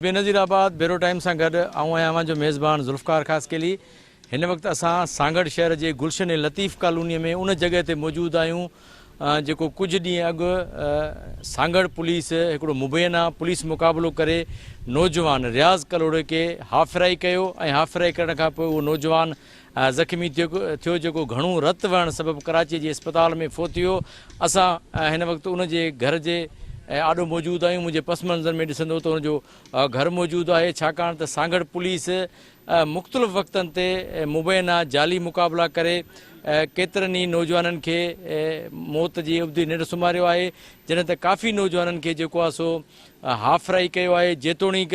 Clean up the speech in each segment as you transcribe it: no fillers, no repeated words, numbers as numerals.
Benazirabad bureau time سان گڏ آئون آهيان اوهان جو ميزبان ذوالفقار خاصخيلي. هن وقت اسان سانگهڙ شهر جي گلشن لطيف ڪالوني ۾ ان جڳهه تي موجود آهيون جيڪو ڪجهه ڏينهن اڳ سانگهڙ پوليس هڪڙو مبينا پوليس مقابلو ڪري نوجوان رياض ڪلهوڙي کي هاف فرائي ڪيو ۽ هاف فرائي ڪرڻ کان پوء اهو نوجوان زخمي ٿيو جيڪو گهڻو رت وهڻ سبب ڪراچي جي اسپتال ۾ فوت ٿي ويو. اسان هن وقت ان جي گهر جي آڏو موجود آهيون منهنجي پس منظر ۾ ڏسندو ته ان جو گهر موجود آهي ڇاڪاڻ ته سانگهڙ پوليس مختلف وقتن تي مبينا جعلي مقابلا ڪري ڪيترن ئي نوجوانن کي موت جي ابدي ننڊ سمهاريو آهي جڏهن ته ڪافي نوجوانن کي جيڪو آهي سو هاف فرائي ڪيو آهي جيتوڻيڪ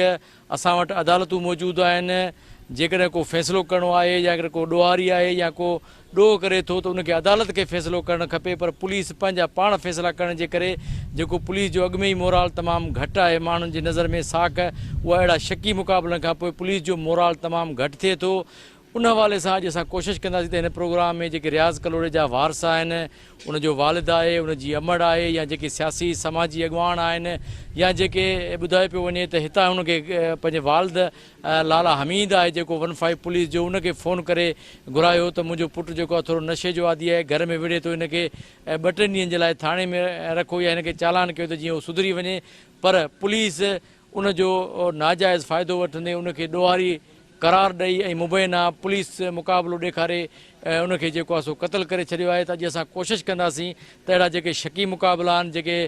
اسان وٽ عدالتون موجود آهن، جيڪڏهن ڪو فيصلو ڪرڻو آهي يا ڪو ڏوهاري آهي يا ڪو ڏوهه ڪري ٿو ته ان کي عدالت کي فيصلو ڪرڻ کپي پر پوليس پنهنجا پاڻ فيصلا ڪرڻ جي ڪري جيڪو پوليس جو اڳ ۾ ئي مورال تمام گهٽ آهي ماڻهن جي نظر ۾ ساک اها اهڙا شڪي مقابلن کان پوء پوليس جو مورال تمام گهٽ ٿئي ٿو ان حوالي سان اڄ اسان ڪوشش ڪنداسين ته هن پروگرام ۾ جيڪي رياض ڪلهوڙي جا وارث آهن، ان جو والد آهي، ان جي امڙ آهي يا جيڪي سياسي سماجي اڳواڻ آهن يا جيڪي ٻڌايو پيو وڃي ته هتان هن کي پنهنجي والد لالا حميد آهي جيڪو ون فائيو پوليس جو ان کي فون ڪري گهرايو ته منهنجو پٽ جيڪو آهي ٿورو نشي جو عادي آهي گهر ۾ وڙهي ٿو هن کي ٻه ٽن ڏينهن جي لاء ٿاڻي ۾ رکو يا هن کي چالان ڪيو ته جيئن هو سڌري وڃي پر پوليس ان جو ناجائز فائدو وٺندي ان کي ڏوهاري قرار ڏئي ۽ مبينا پوليس مقابلو ڏيکاري ان کي جيڪو آهي سو قتل ڪري ڇڏيو آهي ته اڄ اسان ڪوشش ڪنداسين ته اهڙا جيڪي شڪي مقابلا آهن جيڪي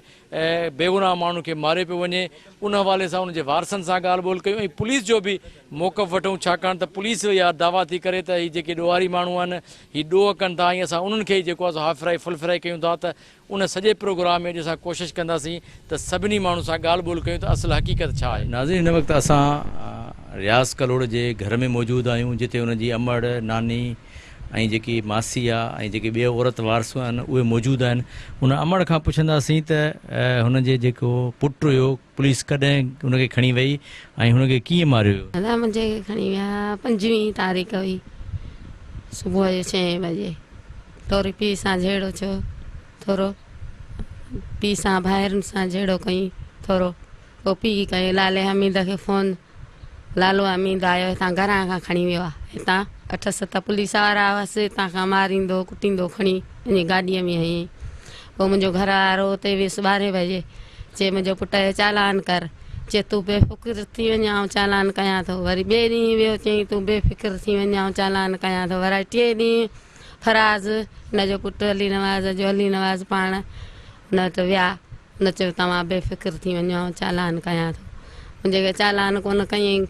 بيگناهه ماڻهن کي ماريو پيو وڃي ان حوالي سان ان جي وارثن سان ڳالهه ٻولهه ڪيون ۽ پوليس جو به موقف وٺون ڇاڪاڻ ته پوليس اها دعويٰ ٿي ڪري ته هي جيڪي ڏوهاري ماڻهو آهن هي ڏوهه ڪن ٿا ۽ اسان انهن کي ئي جيڪو آهي سو هاف فرائي فل فرائي ڪيون ٿا ته ان سڄي پروگرام ۾ اڄ اسان ڪوشش ڪنداسين ته سڀني ماڻهن سان ڳالهه ٻولهه ڪيون ته اصل حقيقت ڇا آهي. ناظرين هن وقت اسان رياض ڪلهوڙ جي گهر ۾ موجود آهيون جتي ان جي امڙ، ناني ۽ جيڪي ماسي آ ۽ جيڪي ٻئي عورت وارث آهن اهي موجود آهن. ان امڙ کان پڇنداسين ته هن جي جيڪو پٽ هيو پوليس ڪڏهن هن کي کڻي وئي ۽ هن کي ڪيئن ماريو ويو. ادا منهنجي کي کڻي ويا پنجويهين تاريخ هئي صبح جو ڇهين بجي. ٿوري پيء سان جهيڙو ٿيو، ٿورو پيء سان ڀائرن سان جهيڙو ڪيائين، ٿورو پوء پيء ڪيو لالي حميد کي فون، لالو حميد آيو هتان گهران کان کڻي ويو آ، هتان اٺ ست پوليس وارا هئس، هتان کان ماريندو ڪٽيندو کڻي وڃي گاڏيء ۾ هنيائين. پوء منهنجو گهر وارو اتي ويس ٻارهين بجي، چي منهنجو پٽ جو چالان ڪر، چي تون بي فڪر ٿي وڃ آئون چالان ڪيان ٿو، وري ٻئي ڏينهن ويو چيائين تون بي فڪر ٿي وڃ آئون چالان ڪيان ٿو، وري ٽئين ڏينهن فراز، هن جو پٽ علي نواز جو علي نواز پاڻ هن وٽ ويا. هن چيو توهان بي فڪر ٿي وڃو آئون چالان ڪيان ٿو. منهنجي کي چالان ڪونه ڪيائين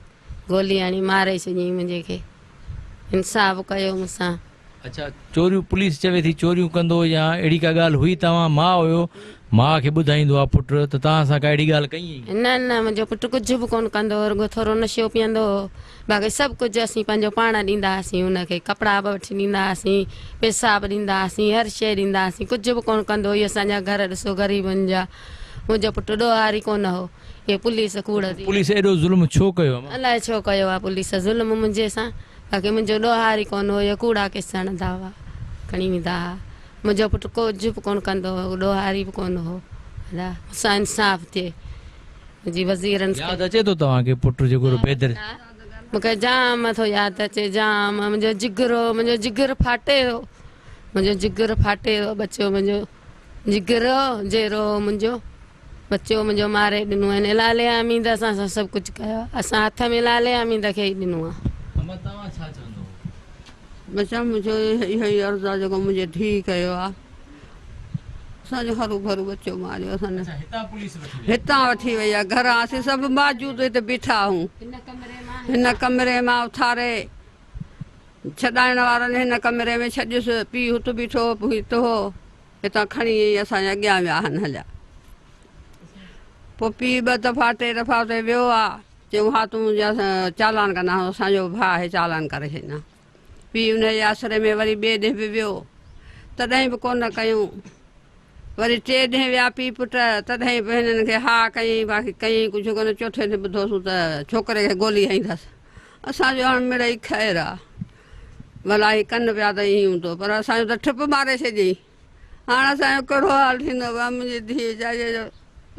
گولي هڻي ماري ڇڏيائين منهنجي کي. انصاف ڪيو مون سان. اڇا چوريون پوليس چوي ٿي چوريون ڪندو يا اهڙي ڪا ڳالهه هئي توهان ماء هيو ماء کي ٻڌائيندو آ پٽ ته توهان سان ڪا اهڙي ڳالهه ڪئي هئي؟ نه نه منهنجو پٽ ڪجهه به ڪونه ڪندو هو رڳو ٿورو نشو پيئندو هو. باقي سڀ ڪجهه اسين پنهنجو پاڻ ڏيندا هئاسين هن کي ڪپڙا به وٺي ڏيندا هئاسين پئسا به ڏيندا هئاسين هر شيء ڏيندا هئاسين ڪجهه به ڪونه ڪندو هو هي اسان جا گهر ڏسو غريبن جا منهنجو پٽ ڏوهاري ڪونه هو هي پوليس ڪوڙ ٿي پوليس ايڏو ظلم ڇو ڪيو امان؟ الائي ڇو ڪيو آهي پوليس ظلم منهنجي سان باقي منهنجو ڏوهاري ڪونه هو اهي ڪوڙا ڪيس هڻندا هئا کڻي ويندا هئا منهنجو پٽ ڪجهه به ڪونه ڪندو هو ڏوهاري به ڪونه هو ادا مون سان انصاف ٿئي. جي وزيرن کي. ياد اچي ٿو توهان کي پٽ جيڪو بيدر. مون کي جام ٿو ياد اچي جام منهنجو جگر هو منهنجو جگر ڦاٽي ويو منهنجو جگر ڦاٽي ويو ٻچو منهنجو جگر هو جيرو هو منهنجو ٻچو منهنجو ماري ڏنو هن لالي حميد اسان سان سڀ ڪجهه ڪيو اسان هٿ ۾ لالي حميد کي ئي ڏنو آهي. اما توهان ڇا چوندو. بچا منهنجو اهو ئي عرض آهي جيڪو منهنجي ڌيء ڪيو آهي. اسان جو هرو ڀرو ٻچو ماريو اسان اڇا هتان پوليس وٺي وئي. هتان وٺي وئي آ گهران اسين سڀ موجود هتي بيٺا آهون هن ڪمري مان اٿاري ڇڏائڻ وارن هن ڪمري ۾ ڇڏيس پيء هت بيٺو هو هت هو هتان کڻي ائين اسان جي اڳيان ويا آهن هليا پوء پيء ٻه دفعا ٽي دفعا اتي ويو آ چيون ها تون چالان ڪندا اسان جو ڀاء آهي چالان ڪري ڇڏيندا پيء انهيء جي آسري ۾ وري ٻئي ڏينهن به ويو، تڏهن به ڪونه ڪيون. وري ٽئين ڏينهن ويا پيء پٽ، تڏهن به هنن کي ها ڪيائين، باقي ڪيائين ڪجهه ڪونه. چوٿين ڏينهن ٻڌوسون ته ڇوڪري کي گولي هنئي اٿس. اسان جو هاڻ مڙئي خير آ. ڀلا هي ڪن پيا ته ائين هوندو پر اسان جو ته ٺپ ماري ڇڏيائين. هاڻ اسان جو ڪهڙو حال ٿيندو. ڀا منهنجي ڌيء ويچاريء جو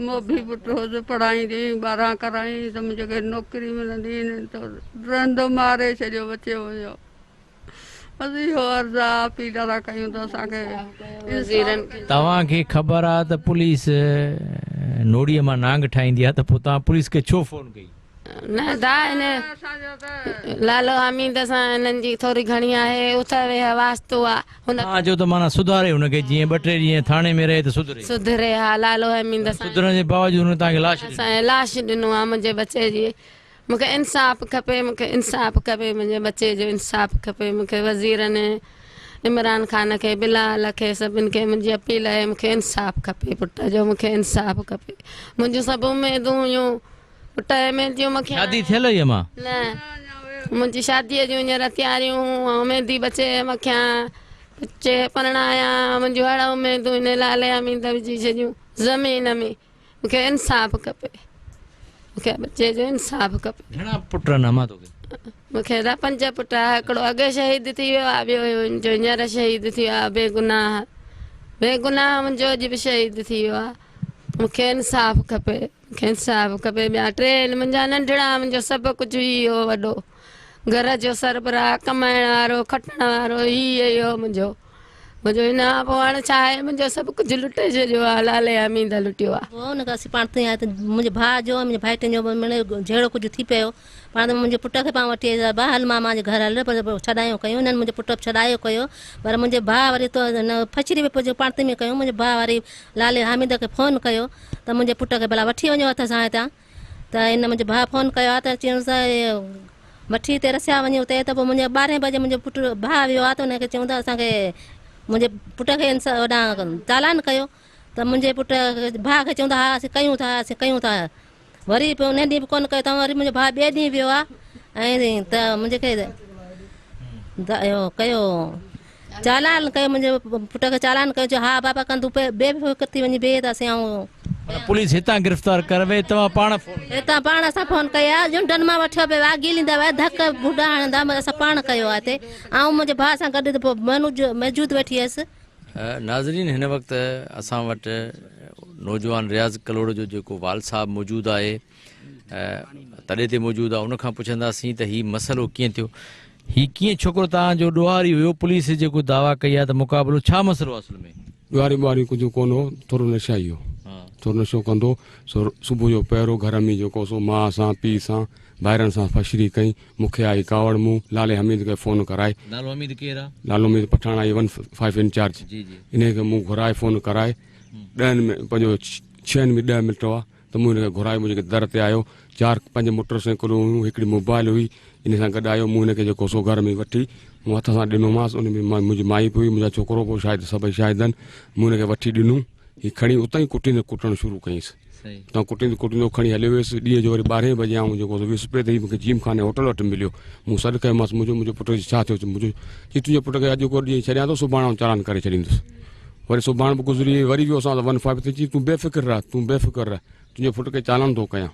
موڀي پٽ هوس، پڙهائيندي هئي، ٻارهن ڪرائين ته منهنجي کي نوڪري ملندي، هن ته رهندو ماري ڇڏيو ٻچي منهنجو. بس اهو عرض آ اپيل ٿا ڪيون ته اسان کي انصاف ڪيو. توهان کي خبر آ ته پوليس نوڙيء مان نانگ ٺاهيندي آ ته پوء توهان پوليس کي ڇو فون ڪئي؟ نه دا هن لالو حميد سان هنن جي ٿوري گهڻي آهي اٿ ويهه واسطو آ هن. توهان چيو ته معنيٰ سڌاري هن کي جيئن ٻه ٽي ڏينهن ٿاڻي ۾ رهي ته سڌري. سڌري ها لالو حميد سان. سڌرڻ جي باوجود هن توهان کي لاش ڏنو. اسان کي لاش ڏنو آ منهنجي ٻچي جي مون کي انصاف کپي مون کي انصاف کپي منهنجي ٻچي جو انصاف کپي مون کي وزيرن عمران خان کي بلال کي سڀن کي منهنجي اپيل آهي مون کي انصاف کپي پٽ جو مون کي انصاف کپي منهنجون سڀ اميدون هيون پٽ ايم ايل جون مون کي شادي ٿيل هئي امان؟ نه منهنجي شادي جون هينئر تياريون هيون اميدي بچي مکيان بچي پرڻايان منهنجون هڙ اميدون هن لالي اميد وجهي ڇڏيون زمين ۾ مون کي انصاف کپي مون کي ٻچي جو انصاف کپي. گهڻا پٽ آهن امان توکي؟ مون کي ته پنج پٽ آهي هڪڙو اڳي شهيد ٿي ويو آهي ٻيو منهنجو هينئر شهيد ٿي ويو آهي بيگناهه بيگناهه منهنجو اڄ به شهيد ٿي ويو آهي مون کي انصاف کپي مون کي انصاف کپي ٻيا ٽي آهن منهنجا ننڍڙا منهنجو سڀ ڪجهه هي هو وڏو گهر جو سربراهه ڪمائڻ وارو کٽڻ وارو هي ئي هو منهنجو منهنجو هن کان پوء هاڻ ڇا آهي منهنجو سڀ ڪجهه لٽي ڇڏيو آهي لالي حميد لٽيو آهي. پوء ان کان اسين پاڻ تي آيا ته منهنجي ڀاء جو ۽ منهنجي ڀائٽين جو مڙئي جهيڙو ڪجهه ٿي پيو. پاڻ ته منهنجي پٽ کي پاڻ وٺي آيا ڀاء هل ماما جي گهر هل پر ڇڏايو ڪيون هنن منهنجي پٽ به ڇڏايو ڪيو پر منهنجي ڀاء وري تو هن ڦڇري به پوء پاڻ تي ۾ ڪيون منهنجي ڀاء وري لالي حامد کي فون ڪيو ته منهنجي پٽ کي ڀلا وٺي وڃو هٿ سان هتان ته هن منهنجي ڀاء فون ڪيو آهي ته چيائونس ته وٺي هتي رسيا وڃي اتي ته پوء منهنجي ٻارهين بجي منهنجو پٽ ڀاء ويو آهي ته ان کي چيائون ته اسان کي منهنجي پٽ کي هوڏانهن چالان ڪيو ته منهنجي پٽ ڀاء کي چيائون ته ها اسين ڪيون ٿا اسين ڪيون ٿا وري پوء ان ڏينهن به ڪونه ڪيو اٿائون وري منهنجو ڀاء ٻئي ڏينهن ويو آهي ۽ ته منهنجي کي اهو ڪيو چالان ڪيو منهنجي پٽ کي چالان ڪيو چيو ها بابا ڪندو پي بي فڪر ٿي وڃي بيهه ته اسين آئون پر پوليس هتان گرفتار ڪر وئي توهان پاڻ فون ڪيو. هتان پاڻ اسان فون ڪئي آ جهنڊن مان وٺيو پيو آ گيليندا ويا ڌڪ ڀوڏا هڻندا اسان پاڻ ڪيو آ هتي آئون منهنجي ڀاء سان گڏ موجود ويٺي هيس. ناظرين هن وقت اسان وٽ نوجوان رياض ڪلهوڙو جو جيڪو والد صاحب موجود آهي تڏي تي موجود آهي ان کان پڇنداسين ته هي مسئلو ڪيئن ٿيو هي ڪيئن ڇوڪرو توهان جو ڏوهاري هيو پوليس جيڪو دعويٰ ڪئي آهي ته مقابلو ڇا مسئلو اصل ۾؟ ڏوهاري ٻوهاري ڪجهه ڪونه هو ٿورو نشائي هو ٿورو نشو ڪندو سو صبح جو پهرو گهر ۾ جيڪو سو ماء سان پيء سان ڀائرن سان فشري ڪئي مون کي آئي ڪاوڙ مون لالي حميد کي فون ڪرائي. لالو حميد ڪير آ؟ لالو حميد پٺاڻ آهي ون فائيو انچارج جي جي. انهي کي مون گهرائي فون ڪرائي ڏهن ۾ پنهنجو ڇهن ۾ ڏهه منٽ هئا ته مون هن کي گهرائي منهنجي در تي آيو چار پنج موٽر سائيڪلون هيون هڪڙي موبائل هئي ان سان گڏ آيو مون هن کي جيڪو سو گهر ۾ وٺي مون هٿ سان ڏنومانس ان ۾ منهنجي مائي به هئي منهنجا ڇوڪرو به هو شاهد سڀئي شاهد آهن مون هن کي وٺي ڏنو هي کڻي اتان ئي ڪٽيندي ڪٽڻ شروع ڪيائينس اتان ڪٽيندي ڪٽيندو کڻي هليو ويس ڏينهن جو وري ٻارهين بجي آئون جيڪو سو ويس پئي ته هي مون کي جيم خاني هوٽل وٽ مليو مون سڏ ڪيومانس منهنجو منهنجو پٽ چي ڇا ٿيو منهنجو چي تنهنجي پٽ کي اڄوڪو ڏينهن ڇڏيان ٿو سڀاڻ آئون چالان ڪري ڇڏيندس وري سڀاڻ به گذري وئي وري ويو اسان ون فائيو تي چي تون بي فڪر رهه تون بي فڪر رهه تنهنجي پٽ کي چالان ٿو ڪيان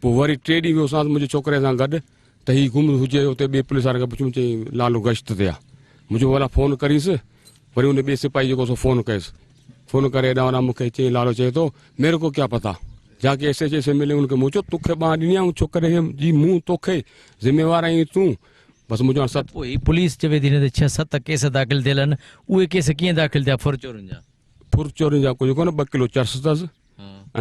پوء وري ٽي ڏينهن ويو سانس منهنجي ڇوڪري سان گڏ ته هي گم هجي اتي ٻئي پوليس وارن کي پڇيم چي لالو گشت تي آ منهنجو ڀلا فون ڪريس وري ان ٻئي سپاهي جيڪو سو فون ڪيس فون ڪري هيڏانهن هوڏانهن مون کي چيائين لالو چئي ٿو ميري ڪو ڪيا پتا جا ڪي ايس ايچ اي سي ملي ان کي مون چيو توکي ٻانهن ڏني آ ڇوڪري کي جي مون توکي ذميوار آهين تون بس منهنجو هاڻ ست پوء هي پوليس چوي ٿي هن تي ڇهه ست ڪيس داخل ٿيل آهن اهي ڪيس ڪيئن داخل ٿيا ڦر چورين جا؟ ڦر چورين جا ڪجهه ڪونه ٻه ڪلو چرس اٿس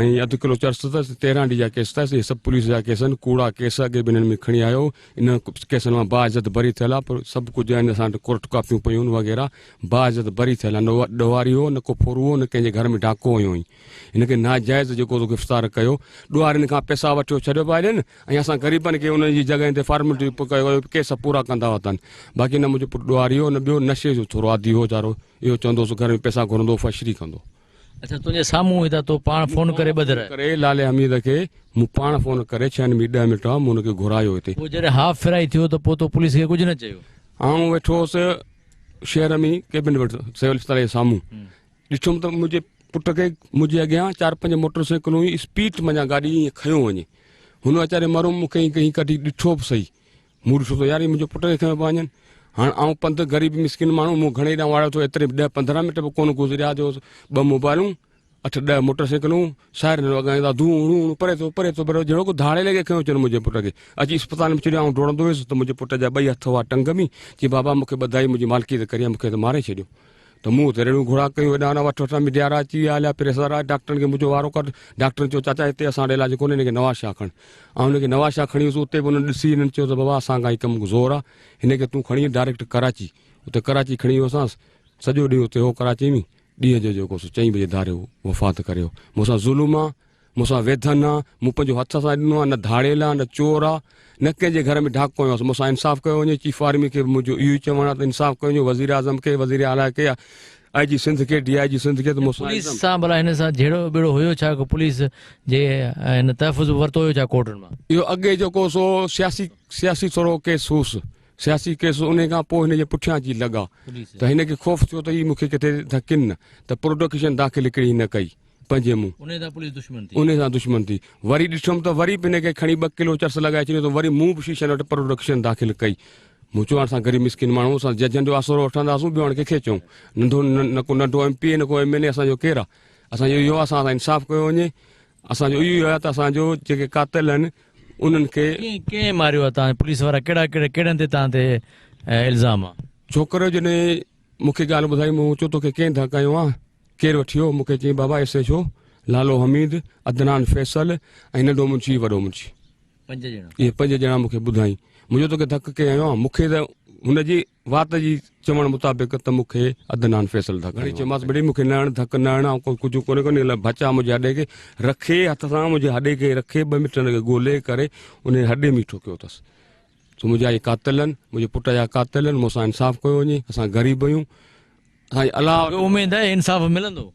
۽ اڌ ڪلو چرس اٿس تيرهن ڊي جا ڪيس اٿس اهي سڀ پوليس جا ڪيس آهن ڪوڙا ڪيس اڳي به انهن ۾ کڻي آيو انهن ڪيسن مان باعزت بري ٿيل آهي پر سڀ ڪجهه آهن اسان وٽ ڪورٽ ڪاپيون پيون آهن وغيره باعزت بري ٿيل آهي نه ڏوهاري هو نه ڪو ڦورو هو نه ڪنهن جي گهر ۾ ڊاڪو هنيو هئائين هن کي ناجائز جيڪو سو گرفتار ڪيو ڏوهارين کان پئسا وٺيو ڇڏيو پيا ڏين ۽ اسان غريبن کي انهن جي جڳهين تي فارملٽي ڪيو ڪيس پورا ڪندا وتن باقي نه منهنجو پٽ ڏوهاري هو نه ٻيو نشي جو ٿورو عادي هو ويچارو اهو چوندو هوس گهر ۾ پئسا گهرندو هو فشري ڪندو. اڇا تنهنجي سامهون هئي ته تو پاڻ فون ڪري ٻڌرائي. ڪري لالي حميد کي مون پاڻ فون ڪري ڇهن ۾ ڏهه منٽ هئا مون هن کي گهرايو هتي. پوء جڏهن هاف فرائي ٿيو ته پوء تو پوليس کي ڪجهه نه چيو. آئون ويٺو هوس شهر ۾ ڪيبن وٽ سول اسپتال جي سامهون ڏٺم ته منهنجي پٽ کي منهنجي اڳيان چار پنج موٽر سائيڪلون هيون اسپيڊ منجهان گاڏي ائين کنيو وڃي هن ويچاري مرحوم مون کي ائين ڪڍي ڏٺو به سهي مون ڏٺو ته يار هي منهنجي پٽ کي کنيو پيا وڃن. هاڻ آئون پنڌ غريب مسڪين ماڻهو مون گهڻي ڏانهن واڙيو ٿو ايتري ڏهه 15 منٽ به ڪونه گذريا جو ٻه موبائلون اٺ ڏهه موٽر سائيڪلون سائرن وڳائيندا ڌون ڻون ڻون پري ٿو پري ٿو پري جهڙو ڪو ڌاڙيل کي کنيو اچن منهنجي پٽ کي اچي اسپتال ۾ ڇڏيو آئون ڊوڙندو ويس ته منهنجي پٽ جا ٻئي هٿ هئا ٽنگ ۾ چي بابا مون کي ٻڌائي منهنجي مالڪي ته ڪري مون کي ته ماري ڇڏيو ته مون اتي رڙيون گهوڙا ڪيون هيڏانهن هوڏانهن وٺ وٺان ميڊيا وارا اچي ويا هليا پريس وارا ڊاڪٽرن کي منهنجو وارو ڪڍ ڊاڪٽرن چيو چاچا هتي اسان وٽ علاج ڪونهي هن کي نواز شاهه کڻ آئون هن کي نواز شاهه کڻي ويس اتي به انهن ڏسي هنن چيو ته بابا اسان کان هي ڪم زور آ هن کي تون کڻي ڊائريڪٽ ڪراچي اتي ڪراچي کڻي ويوسانس سڄو ڏينهن اتي هو ڪراچي ۾ ڏينهن جو جيڪو سو چئين بجي ڌاري هو وفات ڪري ويو. مون سان ظلم آ، مون سان ويڌن آ، مون پنهنجو هٿ سان ڏنو آ، نه ڌاڙيل آ، نه چور آ، نه ڪنهن جي گهر ۾ ڍاڪو هنيو آ. مون سان انصاف ڪيو وڃي. چيف آرمي کي به منهنجو اهو ئي چوڻ آ ته انصاف ڪيو وڃي، وزيراعظم کي، وزير اعليٰ کي، آء جي سنڌ کي، ڊي I جي سنڌ کي ته مون سان پوليس سان ڀلا هن سان جهيڙو ٻيڙو هيو ڇا؟ ڪو پوليس جي هن تحفظ به ورتو هيو ڇا ڪورٽن مان؟ اهو اڳي جيڪو سو سياسي سياسي ٿورو ڪيس هوس. سياسي ڪيس انهي کان پوء هن جي پٺيان اچي لڳا ته هن کي خوف ٿيو ته هي مون کي ڪٿي ڌڪين نه ته پروڊڪشن داخل هڪڙي هن ڪئي پنهنجي منهن انهي سان پوليس دشمن ٿي انهي سان دشمن ٿي وري ڏٺم ته وري به هن کي کڻي 2 ڪلو چرس لڳائي ڇڏيو ته وري مون به شيشن وٽ پروڊڪشن داخل ڪئي مون چيو هاڻ اسان غريب مسڪين ماڻهو اسان ججن جو آسرو وٺنداسون ٻيو هاڻ ڪنهن کي چئون ننڍو نه ڪو ننڍو ايم پي اي نه ڪو ايم اين اي اسان جو ڪير آ اسان جو اهو اسان سان انصاف ڪيو وڃي اسان جو اهو ئي آهي ته اسان جو جيڪي قاتل آهن انهن کي. ڪنهن ماريو آهي توهان پوليس وارا ڪهڙا ڪهڙا ڪهڙن تي توهان تي الزام آهي. ڇوڪرو جڏهن مون کي ڳالهه ٻڌائي مون چيو توکي ڪنهن ڌڪ هنيو آهي ڪير وٺي ويو مون کي چيائين بابا S H O Lalo Hameed Adnan Faisal ۽ ننڍو منشي وڏو منشي پنج ڄڻا اهي پنج ڄڻا مون کي ٻڌائين مون چيو توکي ڌڪ ڪنهن هنيو آهي مون کي ته هن جي وات جي چوڻ مطابق ته مون کي عدنان فيصل ڌڪ هنيو. چيومانس ٻڙي مون کي نه هڻ ڌڪ نه هڻ آئون ڪجهه ڪونهي ڪونهي الائي ڀچا منهنجي هڏي کي رکي هٿ سان منهنجي هڏي کي رکي 2 منٽ هن کي ڳولي ڪري انهي هڏي ۾ ٺوڪيو اٿس سو منهنجا اهي قاتل آهن منهنجي پٽ جا قاتل آهن مون سان انصاف ڪيو وڃي اسان غريب آهيون اسان جي الله اميد آهي انصاف ملندو.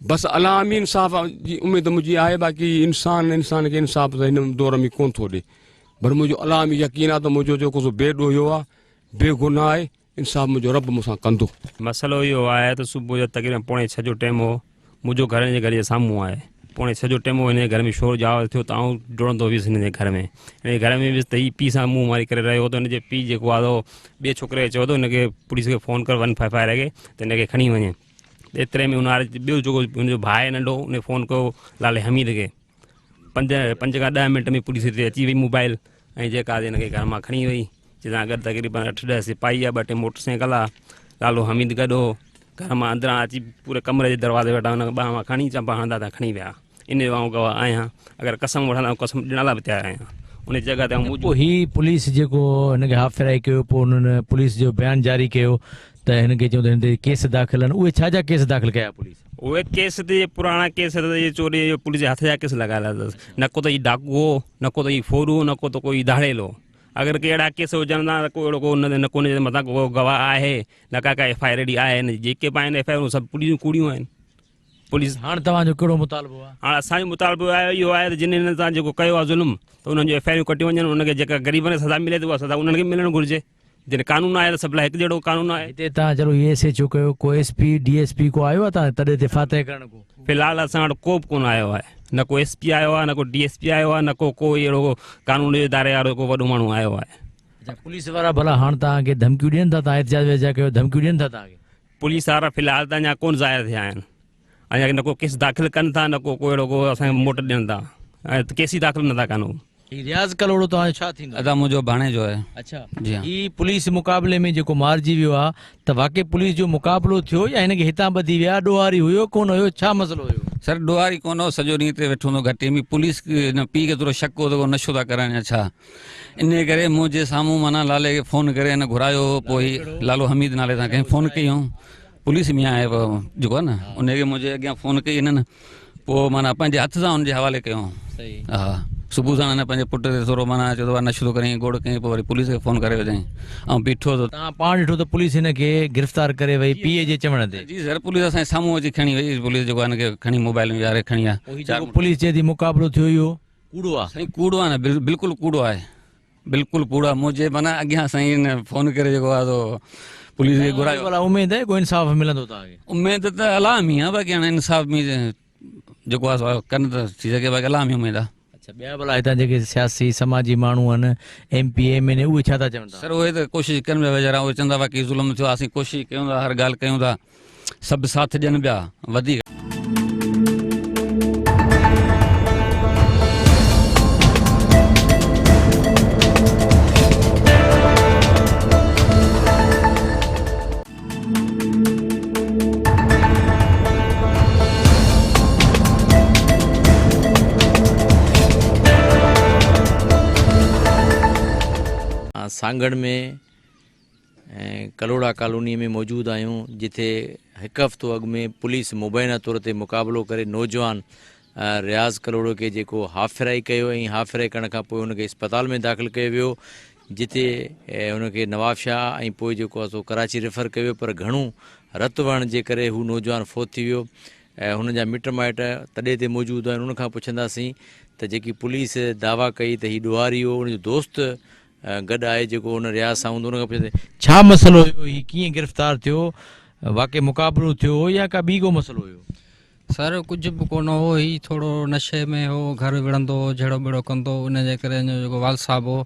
بس الله ۾ انصاف جي اميد منهنجي آهي باقي انسان انسان کي انصاف ته هن دور ۾ ڪون ٿو ڏي پر منهنجو الله ۾ يقين آهي ته منهنجو جيڪو سو بي ڏوهيو آهي بي گناهه آهي انصاف منهنجو رب مون سان ڪندو. مسئلو اهو آهي ته صبح جو تقريبن پوڻي ڇهه جو ٽيم هو منهنجو گهر هن جي گهر جي سامهون آهي پوڻي ڇهه جو ٽيم هو هن جي گهر ۾ شور جو آواز ٿيو ته آئون ڊوڙندو ويس هن جي گهر ۾ هن جي گهر ۾ ويس ته هي پيء سان منهن ماري ڪري رهيو هو ته هن جي پيء جيڪو آهي سو ٻئي ڇوڪري کي چيو ته هن کي پوليس کي فون ڪر ون فائيو فائيو کي ته هن کي کڻي وڃي ايتري ۾ هن ٻيو جيڪو هن جو ڀاء آهي ننڍو ان فون ڪيو لالي حميد کي 5 کان 10 منٽ ۾ پوليس هتي اچي وئي موبائل ۽ جيڪا هن کي گهر مان کڻي وئي جنهن سان گڏ تقريبن 8 10 سپاهي آ 2 3 موٽر سائيڪل آ لالو حميد گڏ هو گهر مان اندران اچي پوري ڪمري جي دروازي وٽان هن کي ٻانهن مان کڻي چنبا هڻندا ته کڻي ويا ان جو آئون گواهه آهيان اگر قسم وٺندا آئون قسم ڏيڻ لاء به تيار آهيان ان جڳهه تي آئون موجود پوء هي پوليس جيڪو هن کي هاف فرائي ڪيو پوء انهن پوليس جو بيان جاري ڪيو ته هن کي چيو ته هن تي ڪيس داخل آهن اهي ڇا جا ڪيس داخل ڪيا پوليس؟ اهي ڪيس ته پراڻا ڪيس ته اهي چوري جو پوليس جي هٿ جا ڪيس لڳايل اٿس نه ڪو ته هي ڊاڪو هو نه ڪو ته هي ڦورو هو نه ڪو ته ڪوئي ڌاڙيل هو اگر ڪي اهڙا ڪيس هجن ها ته ڪو اهڙو ڪو نه ڪو هن جي مٿان ڪو گواهه آهي نه ڪا ڪا ايف I R اهڙي آهي نه جيڪي به آهن ايف I آرون سڀ پوليس جون ڪوڙيون آهن پوليس هاڻ توهان جو ڪهڙو مطالبو آهي؟ هاڻ اسان جو مطالبو آهي اهو آهي ته جن هنن سان جيڪو ڪيو آهي ظلم ته انهن جون ايف I آرون ڪٽيون وڃن انهن کي جيڪا غريبن کي سزا ملي ٿي اها سزا انهن کي ملڻ گهرجي جڏهن قانون آهي ته سڀ لاء هڪ جهڙو قانون آهي. هتي تان چلو هي ايس ايڇ او ڪيو ڪو S P D S P ڪو آيو آهي تان تڏي تي فاتح ڪرڻ ڪو. في الحال اسان وٽ ڪو به ڪونه آيو آهي نه ڪو ايس پي آيو آهي نه ڪو ڊي ايس پي آيو آهي نه ڪو ڪو اهڙو قانون جي اداري وارو ڪو وڏو ماڻهو آيو آهي. اڇا پوليس وارا ڀلا هاڻ توهان کي ڌمڪيون ڏين ٿا توهان احتجاج وحتجاج ڪيو ڌمڪيون ڏين ٿا توهان کي. پوليس وارا في الحال ته اڃا ڪونه ظاهر ٿيا آهن اڃا نه ڪو ڪيس داخل ڪن ٿا نه ڪو ڪو اهڙو ڪو اسان کي موٽ ڏين ٿا ۽ ڪيس ئي داخل نٿا ڪن هو. هي رياض ڪلهوڙو توهان جو ڇا ٿيندو؟ ادا منهنجو ڀاڻيجو آهي. اڇا جي ها. هي پوليس مقابلي ۾ جيڪو مارجي ويو آ ته واقعي پوليس جو مقابلو ٿيو يا هن کي هتان ٻڌي ويا ڏوهاري هيو ڪونه هيو ڇا مسئلو هيو؟ سر ڏوهاري ڪونه هو سڄو ڏينهن هتي ويٺو هوندو گهٽي ۾ پوليس هن پيء کي ٿورو شڪ هو ته ڪو نشو ٿا ڪرائن يا ڇا انهي ڪري منهنجي سامهون معنيٰ لالي کي فون ڪري هن گهرايو هو پوء هي لالو حميد نالي سان ڪنهن فون ڪئي هئون پوليس ميان آهي جيڪو آهي نه ان کي منهنجي اڳيان فون ڪئي هنن پوء معنيٰ پنهنجي هٿ سان ان جي حوالي ڪيو ها صبح سان هن پنهنجي پٽ تي ٿورو معنيٰ چيو ته نشو ٿو ڪرين گوڙ ڪئين پوء وري پوليس کي فون ڪري وڌائين ۽ بيٺو ته توهان پاڻ ڏٺو ته پوليس هن کي گرفتار ڪري وئي پيء جي چوڻ تي. جي سر پوليس اسان جي سامهون اچي کڻي وئي پوليس جيڪو هن کي کڻي موبائل ۾ ويهاري کڻي آ. پوء هي جيڪو پوليس چئي ٿي مقابلو ٿيو اهو ڪوڙو آ. سائين ڪوڙو آ نه بلڪل ڪوڙو آهي. بلڪل ڪوڙا منهنجي معنيٰ اڳيان سائين هن فون ڪري جيڪو آهي سو پوليس کي گهرايو. ڀلا اميد آهي ڪو انصاف ملندو توهان کي؟ اميد ته الله ۾ آهي باقي هاڻي انصاف ۾ جيڪو آهي سو ڪن ته ٿي سگهي باقي الله ۾ اميد آهي. اڇا ٻيا ڀلا هتان جيڪي سياسي سماجي ماڻهو آهن M P A M N A اهي ڇا ٿا چون سر اهي ته ڪوشش ڪن پيا ويچارا اهي چوندا واقعي ظلم ٿيو آهي اسين ڪوشش ڪيون ٿا هر ڳالهه ڪيون ٿا سڀ ساٿ ڏين پيا وڌيڪ. سانگهڙ ۾ ڪلهوڙا ڪالوني ۾ موجود آهيون جتي هڪ هفتو اڳ ۾ پوليس مبينا طور تي مقابلو ڪري نوجوان رياض ڪلهوڙو کي جيڪو هاف فرائي ڪيو ۽ هاف فرائي ڪرڻ کان پوء ان کي اسپتال ۾ داخل ڪيو ويو جتي هن کي نوابشاهه ۽ پوء جيڪو آهي سو ڪراچي ريفر ڪيو ويو پر گهڻو رت وهڻ جي ڪري هو نوجوان فوت ٿي ويو ۽ هن جا مٽ مائٽ تڏي تي موجود آهن ان کان پڇنداسين ته جيڪي پوليس دعويٰ ڪئي ته هي ڏوهاري هو ان جو دوست گڏ آهي جيڪو ان رياض سان هوندو ان کان پڇنداسين ڇا مسئلو هيو هي ڪيئن گرفتار ٿيو واقعي مقابلو ٿيو هو يا ڪا ٻي ڪو مسئلو هيو؟ سر ڪجهه به ڪونه هو هي ٿورو نشي ۾ هو گهر وڙهندو هو جهيڙو ٻيڙو ڪندو هو ان جي ڪري هن جو جيڪو والد صاحب هو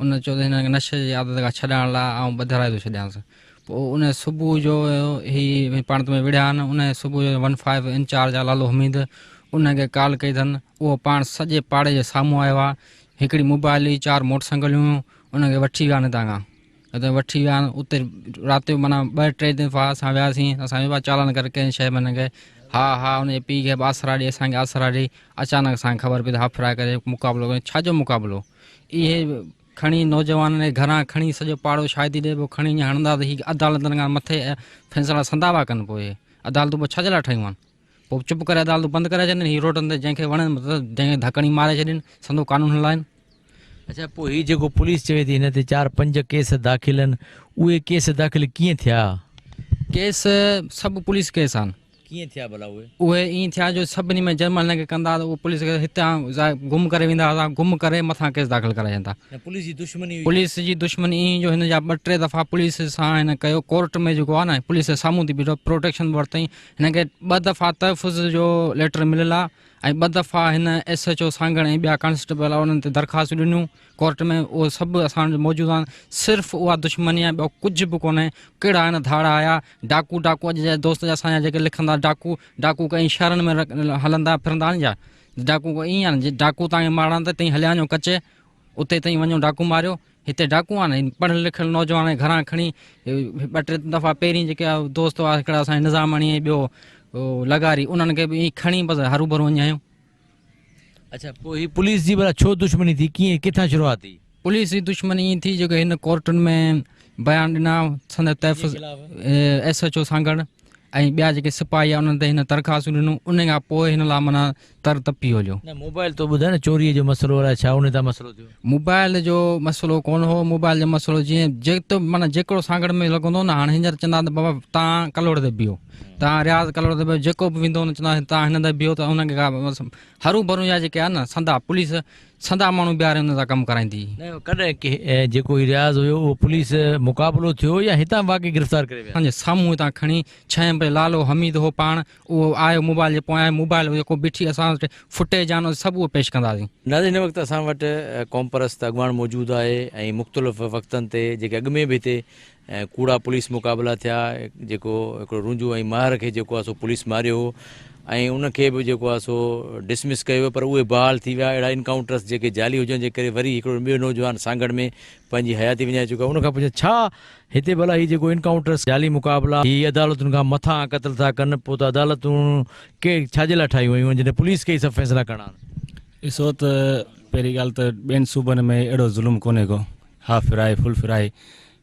ان چيو ته هن کي نشي جي عادت کان ڇڏائڻ لاء آئون ٻڌرائي ٿو ڇڏيانس پوء ان صبح جو هي پاڻ ۾ وڙهيا آهن ان صبح جو ون فائيو انچارج آهي لالو حميد ان کي ڪال ڪئي اٿن اهو پاڻ سڄي پاڙي جي سامهون آيو آهي هڪڙي موبائل هئي چار موٽر سائيڪلون هيون ان کي وٺي ويا آهن هتان کان اتي وٺي ويا اتي رات جو معنيٰ ٻه ٽي دفعا اسان وياسين اسان چيو چالان ڪر ڪنهن شيء ۾ هن کي ها ها ان جي پيء کي به آسرا ڏي اسان کي آسرا ڏي اچانڪ اسان کي خبر پئي ته هاف فرائي ڪري مقابلو ڪيو ڇا جو مقابلو اهي کڻي نوجوانن کي گهران کڻي سڄو پاڙو شاهدي ڏي پوء کڻي ائين هڻندا ته هي عدالتن کان مٿي فيصلا سندا وا ڪن پوء اهي عدالتون پوء ڇا جي لاء ٺهيون آهن پوء چپ ڪري عدالتون بند ڪرائي ڇڏين، هي روڊن تي جنهن کي وڻين مطلب جنهن کي ڌڪ هڻي ماري ڇڏين، سندو قانون هلائين. اڇا پوء هي جيڪو پوليس چوي ٿي هن تي چار پنج ڪيس داخل آهن اهي ڪيس داخل ڪيئن ٿيا؟ ڪيس سڀ پوليس ڪيس آهن. ڪيئن ٿيا ڀلا اهي؟ اهي ائين ٿيا جو سڀني ۾ جنهن مهل هن کي ڪندا ته اهو پوليس کي هتان گم ڪري ويندا هئا گم ڪري مٿان ڪيس داخل ڪرائي ڇڏيندا. نه پوليس جي دشمني هئي. پوليس جي دشمني ائين جو هن جا ٻه ٽي دفعا پوليس سان هن ڪيو ڪورٽ ۾ جيڪو آهي نه پوليس جي سامهون ٿي بيٺو پروٽيڪشن به ورتائين هن کي ٻه دفعا تحفظ جو ليٽر مليل آهي ۽ ٻه دفعا هن ايس ايڇ او سانگهڙ ۽ ٻيا ڪانسٽيبل انهن تي درخواستون ڏنيون ڪورٽ ۾ اهي سڀ اسان وٽ موجود آهن صرف اها دشمني آهي ٻيو ڪجهه به ڪونهي ڪهڙا هن ڌاڙا آيا ڊاڪو ڊاڪو اڄ جا دوست اسان جا جيڪي لکندا ڊاڪو ڊاڪو ڪئين شهرن ۾ هلندا ڦرندا آهن يا ڊاڪو ائين آهن جي ڊاڪو تان کي مارڻا ته تئين هليا وڃو ڪچي اتي تئين وڃو ڊاڪو ماريو هتي ڊاڪو آهن ۽ پڙهيل لکيل نوجوان کي گهران کڻي ٻه ٽي دفعا پهرين جيڪي دوست هئا هڪڙا اسان جا نظاماڻي ۽ ٻيو لغاري انهن کي به ائين کڻي بس هرو ڀرو وڃي هنيو. اڇا پوء هي پوليس جي ڀلا ڇو دشمني ٿي ڪيئن ڪٿان شروعات ٿي؟ پوليس جي دشمني ائين ٿي جيڪو هن ڪورٽن ۾ بيان ڏنا سندس تحفظ ايس ايڇ او سانگهڙ ۽ ٻيا جيڪي سپاهي آهن انهن تي هن درخواستون ڏنيون ان کان پوء هن لاء معنيٰ تر تپي هليو. نه موبائل تو ٻڌايو نه چوري جو مسئلو الائي ڇا ان تان مسئلو ٿيو. موبائل جو مسئلو ڪونه هو موبائل جو مسئلو جيئن جيتو معنيٰ جيڪڙو سانگهڙ ۾ لڳندو نه هاڻي هينئر چوندا ته بابا تان ڪلهوڙي تي بيهو تان رياض ڪلهوڙي تي بيهو جيڪو به ويندو چوندا تان هن تي بيهو ته هن کي ڪا هرو ڀرو جا جيڪي آهن نه سندا پوليس سندا ماڻهو بيهاري ان سان ڪم ڪرائيندي هئي. نه ڪڏهن جيڪو هي رياض هيو اهو پوليس مقابلو ٿيو يا هتان واقعي گرفتار ڪري ويا. اسان جي سامهون هتان کڻي ڇهين بجي لالو حميد هو پاڻ اهو آيو موبائل جي پويان موبائل جيڪو بيٺي اسان وٽ فوٽيج آهن سڀ اهو پيش ڪنداسين. ناظرين هن وقت اسان وٽ قومپرست اڳواڻ موجود آهي ۽ مختلف وقتن تي جيڪي اڳ ۾ به هتي ڪوڙا پوليس مقابلا ٿيا جيڪو هڪڙو رونجهو ۽ ماهر کي جيڪو آهي سو پوليس ماريو هو ۽ ان کي به جيڪو آهي سو ڊسمس ڪيو ويو پر اهي بحال ٿي ويا اهڙا انڪائونٽرس جيڪي جعلي هجڻ جي ڪري وري هڪڙو ٻيو نوجوان سانگهڙ ۾ پنهنجي حياتي وڃائي چڪو آهي ان کان پڇان ڇا هتي ڀلا هي جيڪو انڪائونٽرس جعلي مقابلا هي عدالتن کان مٿان قتل ٿا ڪن پوء ته عدالتون ڪي ڇا جي لاء ٺاهيون ويون آهن جڏهن پوليس کي ئي سڀ فيصلا ڪرڻا آهن. ڏسو ته پهرين ڳالهه ته ٻين صوبن ۾ اهڙو ظلم ڪونهي ڪو هاف فرائي فل فرائي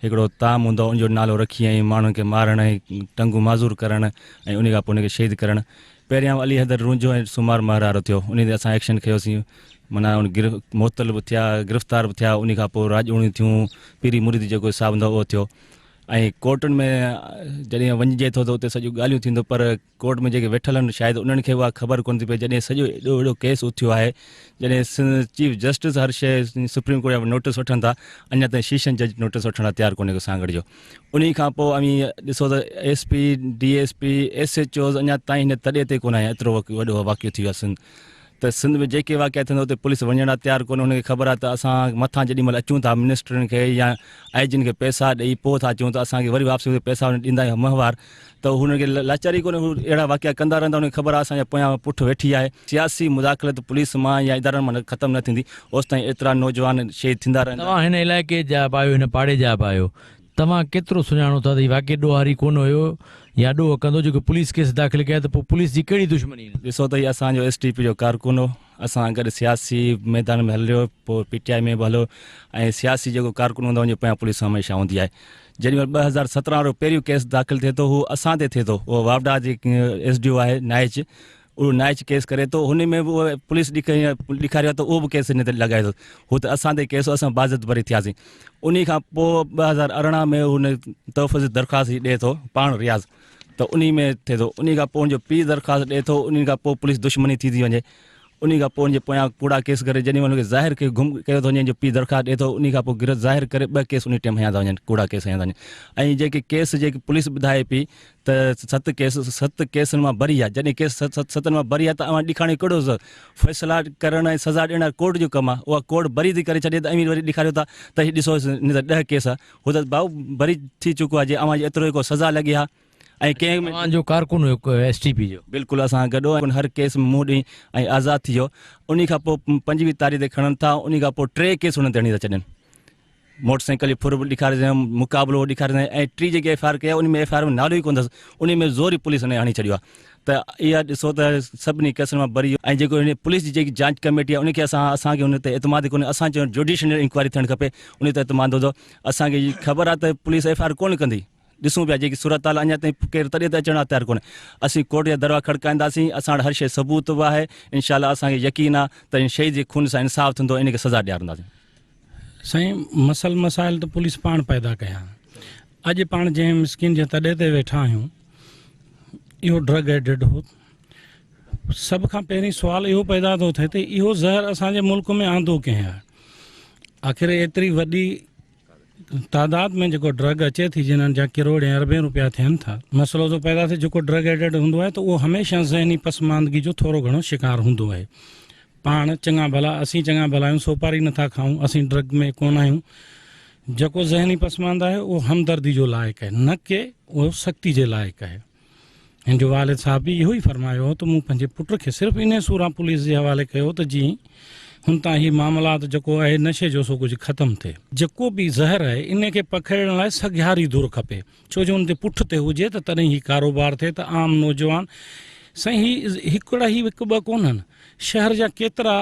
هڪڙو طعام هوندو آهي ان جو نالو رکي ۽ ماڻهن کي مارڻ ۽ ٽنگون معذور ڪرڻ ۽ ان کان پوء ان کي شهيد ڪرڻ پهريان علي حيدر رونجهو ۽ سومار مهرارو ٿيو ان تي اسان ايڪشن کنيوسين معنيٰ ان معطل به ٿيا گرفتار به ٿيا ان کان پوء راڄوڻيون ٿيون پيري مريدي جيڪو حساب هوندو آهي اهو ٿيو ۽ ڪورٽن ۾ جڏهن وڃجي ٿو ته اتي سڄيون ڳالهيون ٿينديون پر ڪورٽ ۾ جيڪي ويٺل آهن شايد انهن کي اها خبر ڪونه ٿي پئي جڏهن سڄو ايڏو وڏو ڪيس اٿيو آهي جڏهن چيف جسٽس هر شيء سپريم ڪورٽ جا نوٽس وٺن ٿا اڃا تائين شيشن جج نوٽس وٺڻ لاء تيار ڪونهي ڪو سانگهڙ جو انهي کان پوء اوهين ڏسو ته S P D S P S H Os اڃا تائين هن تڏي تي ڪونه آيا ايترو وڏو واقعو ٿي ويو آهي سنڌ ته. ته سنڌ ۾ جيڪي واقعا ٿين ٿا اتي پوليس وڃڻ لاء تيار ڪونهي هن کي خبر آهي ته اسان مٿان جيڏي مهل اچون ٿا منسٽرن کي يا آء جين کي پئسا ڏئي پوء ٿا اچون ته اسان کي وري واپسي پئسا ڏيندا ماهوار ته هنن کي لاچاري ڪونهي هو اهڙا واقعا ڪندا رهندا هنن کي خبر آهي اسان جي پويان پٺ ويٺي آهي سياسي مداخلت پوليس مان يا ادارن مان ختم نه ٿيندي اوستائين ايترا نوجوان شهيد ٿيندا رهندا. توهان هن علائقي جا به آهيو هن پاڙي جا به آهيو توهان ڪيترو سڃاڻو ٿا ته هي واقعي ڏوهاري ڪونه هيو يا ڏوهه ڪندو جيڪو پوليس ڪيس داخل ڪيا ته پوء پوليس جي ڪهڙي دشمني هن سان. ڏسو ته هي اسان جو ايس ٽي پي جو ڪارڪن هو اسان گڏ سياسي ميدان ۾ هليو پوء پي ٽي آء ۾ به هليو ۽ سياسي جيڪو ڪارڪن هوندو آهي ان جي پويان پوليس هميشه هوندي آهي جيڏي مهل 2017 وارو پهريون ڪيس داخل ٿئي ٿو هو اسان تي ٿئي ٿو اهو واپڊا جي ايس ڊي او آهي نائچ اهو نائچ ڪيس ڪري ٿو هن ۾ به اهو پوليس ڏيکاريو ته اهو به ڪيس هن تي لڳائي ٿو هو ته اسان تي ڪيس اسان باضابطه بري ٿياسين ان کان پوء 2018 ۾ هن تحفظ جي درخواست ڏئي ٿو پاڻ رياض ته ان ۾ ٿئي ٿو ان کان پوء هن جو پيء درخواست ڏئي ٿو ان کان پوء پوليس دشمني ٿي ٿي وڃي انهي کان پوء ان جي پويان ڪوڙا ڪيس ڪري جڏهن ان کي ظاهر کي گم ڪيو ٿو وڃي جو پيء درخواست ڏئي ٿو انهي کان پوء گرفت ظاهر ڪري ٻه ڪيس انهي ٽيم هنيا ٿا وڃن ڪوڙا ڪيس هنيا ٿا وڃن ۽ جيڪي ڪيس جيڪي پوليس ٻڌائي پئي ته ست ڪيس ست ڪيسن مان بري آهي جڏهن ڪيس ستن مان بري آهي ته اوهان ڏيکارڻ جو ڪهڙو فيصلا ڪرڻ ۽ سزا ڏيڻ ڪورٽ جو ڪم آهي اها ڪورٽ بري ٿي ڪري ڇڏي ته اوهين وري ڏيکاريو ٿا ته هي ڏسو هن ته 10 ڪيس آهي هو ته ڀائو بري ٿي چڪو آهي جي اوهان جي ايترو ڪو سزا لڳي ها ۽ ڪنهن ۾ اوهان جو ڪارڪن هيو ايس ٽي پي جو. بلڪل اسان گڏ هو هر ڪيس ۾ منهن ڏئي ۽ آزاد ٿي ويو انهي کان پوء 25 تاريخ تي کڻن ٿا انهي کان پوء ٽي ڪيس انهن تي هڻي ٿا ڇڏين موٽر سائيڪل جي ڦر به ڏيکاري ڇڏيائون مقابلو به ڏيکاري ڇڏيائون ۽ ٽي جيڪي ايف I R ڪئي آهي انهي ۾ ايف I R ۾ نالو ئي ڪونه اٿس انهي ۾ زوري پوليس هن هڻي ڇڏيو آهي ته اها ڏسو ته سڀني ڪيسن مان بري ۽ جيڪو هن پوليس جي جيڪي جانچ ڪميٽي آهي ان کي اسان اسان کي ان تي اعتماد ئي ڪونهي اسان چيو جوڊيشنل انڪوائري ٿيڻ کپي انهي تي اعتماد هوندو اسان کي خبر آهي ته پوليس ايف I R ڪونه ڪندي ڏسون پيا جيڪي صورتحال اڃا تائين ڪير تڏي تي اچڻ لاء تيار ڪونهي اسين ڪورٽ جا دروا کڙڪائينداسين اسان وٽ هر شيء ثبوت به آهي انشاء الله اسان کي يقين آهي ته ان شهيد جي خون سان انصاف ٿيندو ان کي سزا ڏيارنداسين. سائين مسئل مسائل ته پوليس پاڻ پيدا ڪيا اڄ پاڻ جنهن مسڪين جي تڏي تي ويٺا آهيون اهو ڊرگ ايڊڊ هو سڀ کان پهرين سوال اهو پيدا ٿو ٿئي ته اهو زهر اسان جي ملڪ ۾ آندو ڪنهن آهي آخر ايتري وڏي تعداد ۾ جيڪو ڊرگ اچي ٿي جنھن جا ڪروڙين اربين روپيا ٿين ٿا مسئلو ٿو پيدا ٿئي جيڪو ڊرگ ايڊڪٽ هوندو آهي ته اهو هميشه ذهني پسماندگي جو ٿورو گهڻو شڪار هوندو آهي پاڻ چڱا ڀلا اسين چڱا ڀلا آهيون سوپاري نٿا کائون اسين ڊرگ ۾ ڪونه آهيون جيڪو ذهني پسمانده آهي اهو همدردي جو لائق آهي نه ڪي اهو سختي جي لائق آهي هن جو والد صاحب به اهو ئي فرمايو هو ته مون پنهنجي پٽ کي صرف انهيء سوران پوليس جي حوالي ڪيو ته جيئن هن تان هي معاملات جيڪو آهي نشي جو سو ڪجهه ختم ٿئي. جيڪو به زهر آهي انهيء کي پکيڙڻ لاء سگهاري ڌر کپي ڇو جو ان تي پٺ تي هجي ته تڏهن هي ڪاروبار ٿئي ته عام نوجوان سائين هي هڪڙا هي هڪ ٻه ڪونهن شهر جا ڪيترا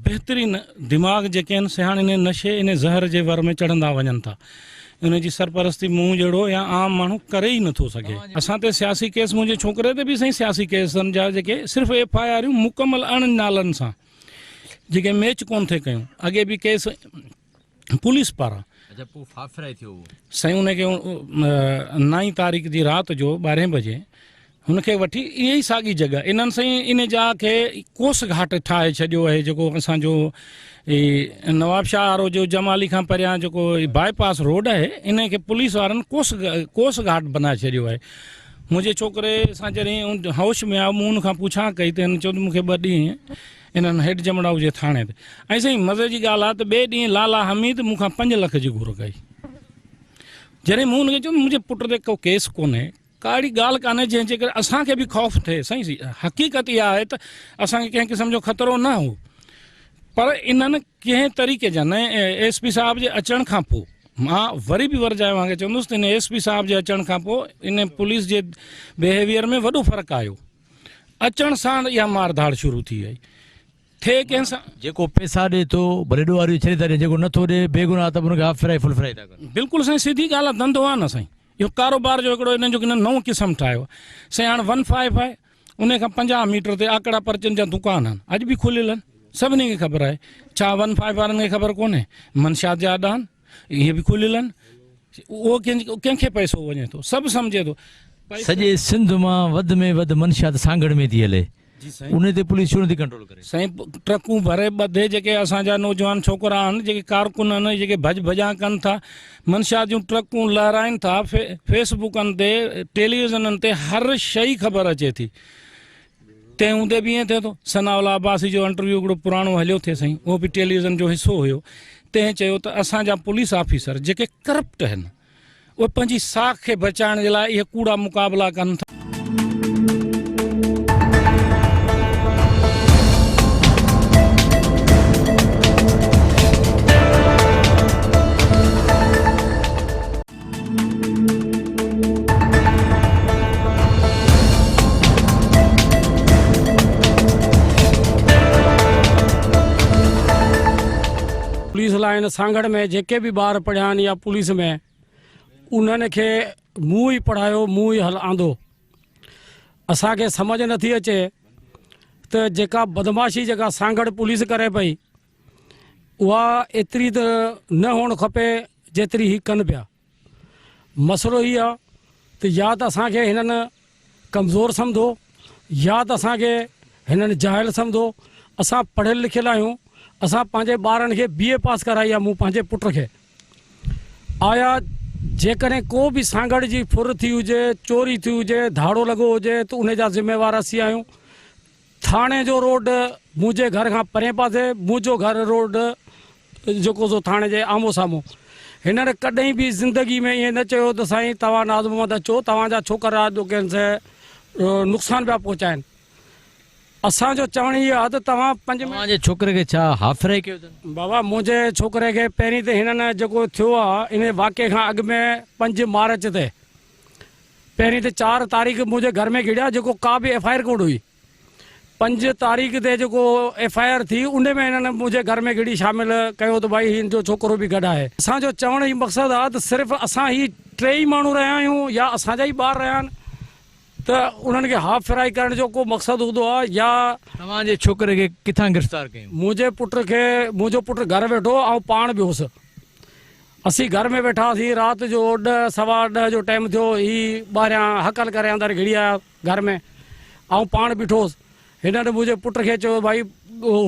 بهترين دماغ جيڪي آهن سي هاڻ انهي نشي انهي زهر جي ور ۾ چڙهندا وڃن ٿا. ان جي سرپرستي مون جهڙو يا عام ماڻهو ڪري ئي نٿو سگهي. اسان تي سياسي ڪيس منهنجي ڇوڪري تي به سائين سياسي ڪيسن جا جيڪي صرف ايف I آريون مڪمل اڻ نالن سان جيڪي ميچ ڪون ٿي ڪيون اڳي به ڪيس پوليس پاران اچا پوء ڦاڦرائي ٿيو هو. سائين ان کي نائين تاريخ جي رات جو ٻارهين بجي هن کي وٺي اها ئي ساڳي جڳهه انهن سائين ان جاء کي ڪوس گهاٽ ٺاهي ڇڏيو آهي جيڪو اسان جو نواب شاهه وارو جو جمالي کان پريان جيڪو باء پاس روڊ آهي ان کي پوليس وارن ڪوس ڪوس گهاٽ بنائي ڇڏيو آهي منهنجي ڇوڪري سان جڏهن هوش ۾ آيو مون ان کان پڇا ڪئي ته هن چيو ته مون کي ٻه ڏينهن انهن هيڊ جمڙائو جي ٿاڻي تي ۽ سائين مزي جي ڳالهه آهي ته ٻئي ڏينهن لالا حميد مون کان 5 لک جي گهر ڪئي جڏهن مون ان کي چيو منهنجي پٽ تي ڪو ڪيس ڪونهي ڪا اهڙي ڳالهه ڪانهي جنهن جي ڪري اسان کي به خوف ٿئي سائين حقيقت اها آهي ته اسان کي ڪنهن قسم جو خطرو نه هو پر انهن ڪنهن طريقي جا نئين ايس پي صاحب جي اچڻ کان پوء مان وري به ورجائي اوهان کي چوندس ته ان ايس پي صاحب جي اچڻ کان پوء ان پوليس جي بيهيويئر ۾ وڏو فرق آيو اچڻ ساڻ اها مار ڌاڙ شروع ٿي وئي. ٿئي ڪنهن سان. جيڪو پئسا ڏئي ٿو ڀلي ڏوهاري ڇڏي ٿا ڏين جيڪو نه ٿو ڏئي بيگناهه ته به ان کي هاف فرائي فل فرائي ٿا ڪن. بلڪل سائين سڌي ڳالهه آ ڌنڌو آ نه سائين اهو ڪاروبار جو هڪڙو انهن جو نئون قسم ٺاهيو آ سائين هاڻ ون فائيو آهي انهي کان 50 ميٽر تي آڪڙا پرچن جا دڪان آهن اڄ به کليل آهن سڀني کي خبر آهي ڇا ون فائيو وارن کي خبر ڪونهي منشيات جا اڏا آهن اهي به کليل آهن اهو ڪنهن کي پئسو وڃي ٿو سڀ سمجهي ٿو. سڄي سنڌ مان وڌ ۾ وڌ منشيات سانگهڙ ۾ ٿي هلي انهي تي پوليس ڇو نٿي ڪنٽرول ڪري. سائين ٽرڪون ڀري ٻڌي جيڪي اسان جا نوجوان ڇوڪرا آهن جيڪي ڪارڪن آهن جيڪي ڀڄ ڀڄان ڪن ٿا منشيات جون ٽرڪون لهرائين ٿا فيس بڪن تي ٽيليويزنن تي هر شئي خبر اچي ٿي. تنهن هوندي به ائين ٿئي ٿو. ثناء الله عباسي جو انٽرويو هڪڙو پراڻو هليو ٿي سائين، اهو به ٽيليويزن جو حصو هيو، تنهن چيو ته اسان جا پوليس آفيسر جيڪي ڪرپٽ آهن اهي پنهنجي ساک کي بچائڻ جي لاء اهي ڪوڙا مقابلا ڪن ٿا. پوليس لائين سانگهڙ ۾ جيڪي به ٻار پڙهيا آهن يا پوليس ۾ انهن کي مون ئي پڙهايو مون ئي هل آندو اسان کي سمجهه نٿي اچي ته جيڪا بدمعاشي جيڪا سانگهڙ پوليس ڪري پئي اها ايتري ته نه هئڻ کپي جيتري هي ڪن پيا. مسئلو هي آ ته يا ته اسان کي هنن ڪمزور سمجهو يا ته اسان کي هنن جاهل سمجهو. اسان پڙهيل لکيل آهيون، اسان پنهنجي ٻارن کي بي اي پاس ڪرائي آ، مون پنهنجي پٽ کي. آيا جيڪڏهن ڪو به سانگهڙ جي ڦر ٿي هجي، چوري ٿي هجي، ڌاڙو لڳو هجي ته ان جا ذميوار اسين آهيون. ٿاڻي جو روڊ منهنجي گهر کان پرئين پاسي، منهنجو گهر روڊ جيڪو سو ٿاڻي جي آمهون سامهون. هنن ڪڏهن به زندگي ۾ ائين نه چيو ته سائين توهان ناز محمد اچو توهان جا ڇوڪرا ڪنهن سي نقصان پيا پهچائين. اسان جو چوڻ اهو آهي ته توهان پنج توهان جي ڇوڪري کي ڇا هاف فرائي ڪيو اٿن؟ بابا منهنجي ڇوڪري کي پهرين ته هنن جيڪو ٿيو آهي ان واقعي کان اڳ ۾ پنج مارچ تي پهرين ته چار تاريخ منهنجي گهر ۾ گهڙيا جيڪو ڪا به ايف I R ڪونه هئي. پنج تاريخ تي جيڪو ايف I R ٿي ان ۾ هنن منهنجي گهر ۾ گهڙي شامل ڪيو ته ڀائي هن جو ڇوڪرو به گڏ آهي. اسان جو چوڻ هي مقصد آهي ته صرف اسان هي ٽي ئي ماڻهو رهيا آهيون يا اسان جا ئي ٻار رهيا آهن ته انهن کي هاف فرائي ڪرڻ جو ڪو مقصد هوندو آهي يا. توهان جي ڇوڪري کي ڪٿان گرفتار ڪيون؟ منهنجي پٽ کي منهنجو پٽ گهر ويٺو آئون پاڻ به هوس. اسين گهر ۾ ويٺا هئاسين، رات جو ڏهه سوا ڏهه جو ٽائيم ٿيو، هي ٻاهريان هڪل ڪري اندر گهڙي آيا گهر ۾، آئون پاڻ بيٺو هوس، هنن منهنجي پٽ کي چيو ڀائي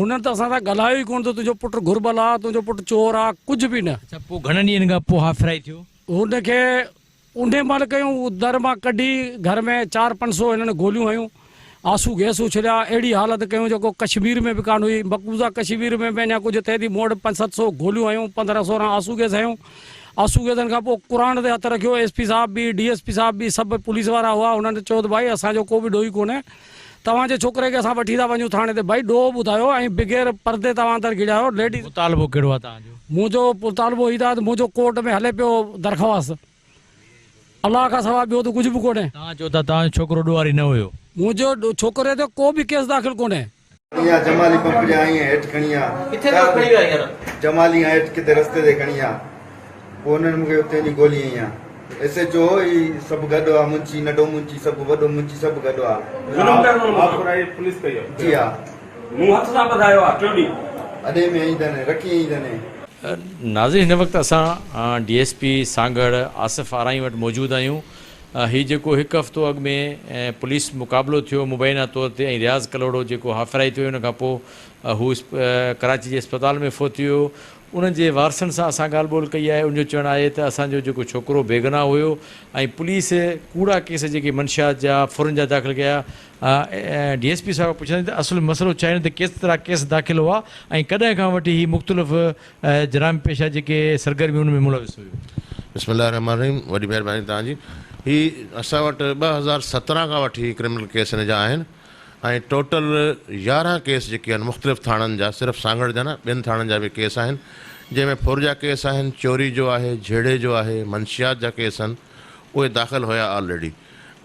هنن ته اسان سان ڳالهايو ئي ڪونه ته تنهنجو پٽ گهربل آ، تنهنجو پٽ چور آ، ڪجهه به نه. اڇا پوء گهڻن ڏينهن کان پوء هاف فرائي ٿيو؟ هن کي انهي مهل ڪيون در مان ڪڍي گهر ۾ چار 500 هنن گوليون هنيون، آنسو گئس اڇليا، اهڙي حالت ڪيون جيڪو ڪشمير ۾ به ڪانه هئي، مقبوضه ڪشمير ۾ به اڃا ڪجهه ٿئي ٿي، مون وٽ پنج 700 گوليون هنيون، 15 16 آنسو گئس هنيون، آنسو گئسن کان پوء قرآن تي هٿ رکيو، ايس پي صاحب به ڊي ايس پي صاحب به سڀ پوليس وارا هئا، هنن چيو ته ڀائي اسان جو ڪو به ڏوهي ڪونهي، توهان جي ڇوڪري کي اسان وٺي ٿا وڃون ٿاڻي تي، ڀائي ڏوهه ٻڌايو ۽ بغير پردي توهان اندر گهڙيا آهيو، ليڊيز. مطالبو ڪهڙو آهي توهان جو؟ منهنجو مطالبو هي آهي ته منهنجو ڪورٽ ۾ هلي پيو درخواست. الله کان سواء ٻيو ته ڪجهه به ڪونهي. توهان چئو ٿا توهان جو ڇوڪرو ڏوهاري نه هيو. منهنجو ڇوڪري تي ڪو به ڪيس داخل ڪونهي. کڻي آ جمالي پمپ جي آئين هيٺ کڻي آ. ڪٿي تان کڻي ويا هينئر؟ جمالي کان هيٺ ڪٿي رستي تي کڻي آ. پوء انهن مون کي اتي وڃي گولي هنئي آ. ايس ايڇ او هي سڀ گڏ هئا منشي ننڍو منشي سڀ وڏو منشي سڀ گڏ هئا. ظلم ڪيو انهن مون سان. پوليس ڪئي آ. جي ها. مون هٿ سان ٻڌايو آ ٽيون ڏينهن. اڏي ۾ هنئي اٿن رکي هنئي اٿن. ناظرين هن وقت اسان D S P Sanghar Asif Arain وٽ موجود آهيون هي جيڪو هڪ هفتو اڳ ۾ پوليس مقابلو ٿيو مبينا طور تي ۽ رياض ڪلهوڙو جيڪو هافرائي ٿيو ان کان پوء هو ڪراچي جي اسپتال ۾ فوت ٿي ويو انهن جي وارثن سان اسان ڳالهه ٻولهه ڪئي آهي ان جو چوڻ آهي ته اسان جو جيڪو ڇوڪرو بيگناهه هيو ۽ پوليس ڪوڙا ڪيس جيڪي منشيات جا ڦرن جا داخل ڪيا ڊي ايس پي صاحب کان پڇنداسين ته اصل مسئلو ڇا آهي هن تي ڪيترا ڪيس داخل هئا ۽ ڪڏهن کان وٺي هي مختلف جرائم پيشه جيڪي سرگرميون ان ۾ ملوث هيو. بسم الله الرحمٰن الرحيم وڏي مهرباني توهان جي هي اسان وٽ 2017 کان وٺي ڪرمنل ڪيس هن جا آهن ۽ ٽوٽل 11 ڪيس جيڪي آهن مختلف ٿاڻن جا صرف سانگهڙ جا نه ٻين ٿاڻن جا به ڪيس آهن جنهن ۾ ڦر جا ڪيس آهن چوري جو آهي جهيڙي جو آهي منشيات جا ڪيس آهن اهي داخل هيا آلريڊي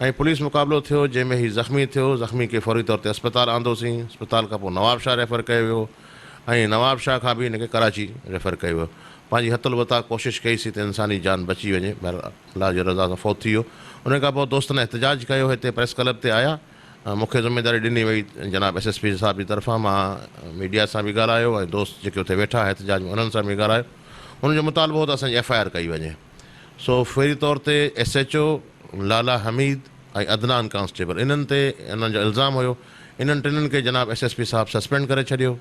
۽ پوليس مقابلو ٿيو جنهن ۾ هي زخمي ٿيو، زخمي کي فوري طور تي اسپتال آندوسين، اسپتال کان پوء نوابشاهه ريفر ڪيو ويو ۽ نوابشاهه کان به هن کي ڪراچي ريفر ڪيو ويو. پنهنجي حت الوطاع ڪوشش ڪئي سين ته انساني جان بچي وڃي، بهرحال الله جي رضا سان فوت ٿي ويو. ان کان پوء دوستن احتجاج ڪيو هتي پريس ڪلب تي آيا، مون کي ذميداري ڏني وئي جناب ايس ايس پي صاحب جي طرفان، مان ميڊيا سان به ڳالهايو ۽ دوست جيڪي اتي ويٺا احتجاج ۾ انهن سان به ڳالهايو، انهن جو مطالبو هو ته اسان جي ايف I R ڪئي وڃي. سو فوري طور تي S H O Lala Hameed ۽ Adnan constable انهن تي انهن جو الزام هيو انهن ٽنهن کي جناب ايس ايس پي صاحب سسپينڊ ڪري ڇڏيو